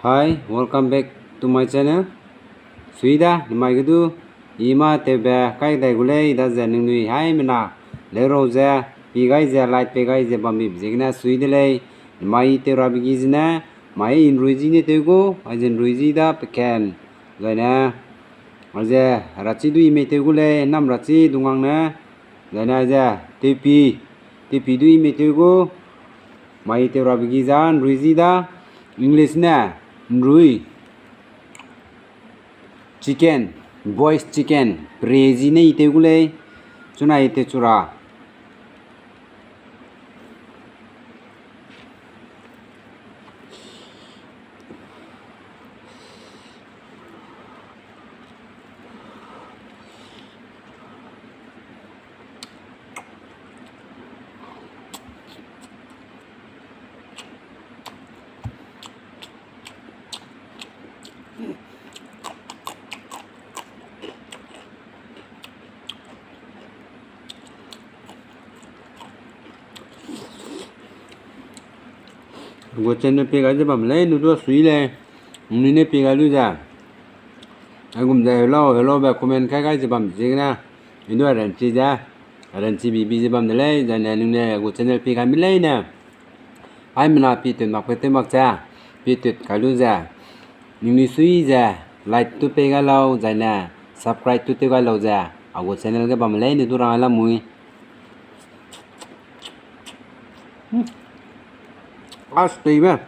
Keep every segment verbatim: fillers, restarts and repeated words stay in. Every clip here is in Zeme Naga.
Hi, welcome back to my channel. Sui da, nimai ge du, i mâ tewbe kai dai gu lei, daze ningnui haimena, leurau ze, pi gai ze, like pe gai ze, bambibe ziegene sui de lei, nimai tew rabe gi zene, mai nrui zi ne tew gu, aize nrui zi da peken, zaine, aize rachi du i mei tew gu lei, nam rachi dungang ne, zaine aize, tewpi, tewpi du i mei tew gu, mai tew rabe gi za, nrui zi da, English ne, nrui, chicken, boiled chicken, pre zi ne i tew gu lei, chuna i tew chu ra. Gu channel pie gai ze bam lei, nu du sui lei, nui ne pie gai lu ze. Aigum ze hello, hello be comment kai gai ze bam ziegene. I du aranchi ze, aranchi bibi ze bam de lei, zaine nui ne gu channel pie gai mi leine. Aimena pi tut mak pe tew mak ze, pi tut kai lu ze. Ningnui sui ze, like tu pei gai lau, zaine subscribe tu tew gai lau ze, a gu channel ge bam lei, ne du rang lamui. As tei be.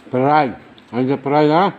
Perai, aize perai da.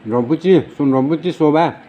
Rambuchi, sun rambuchi sobe.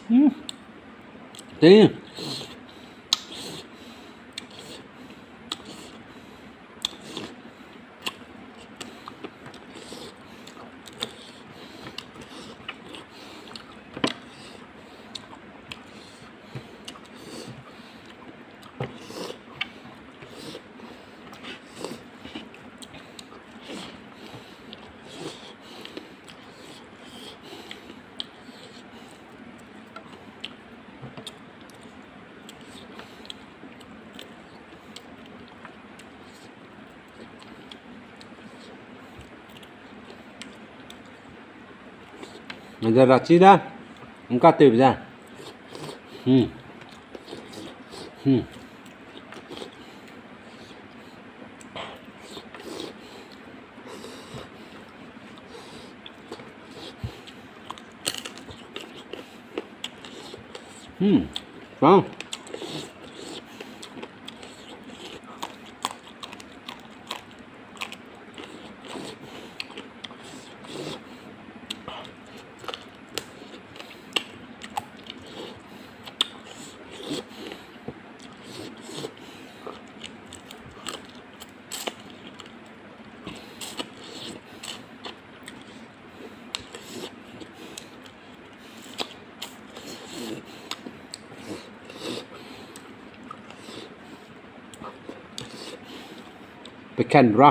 Hmm. Tei. Ada rachi da, ngka tew da. Hmm. Hmm. Hmm. Wow. Pekan bra.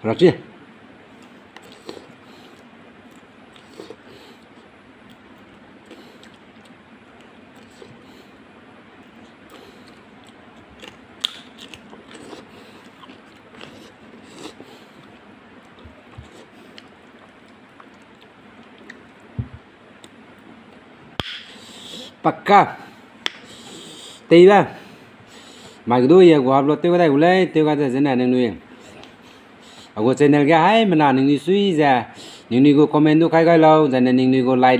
Rachi. Pakka. Teibe. Mai kedu ye gu upload tew ga dai gu lei, tew ga de zene ningnui. A gu channel ge haimena ningnui sui ze, ningnui gu comment du kai gai lau, zene ningnui gu like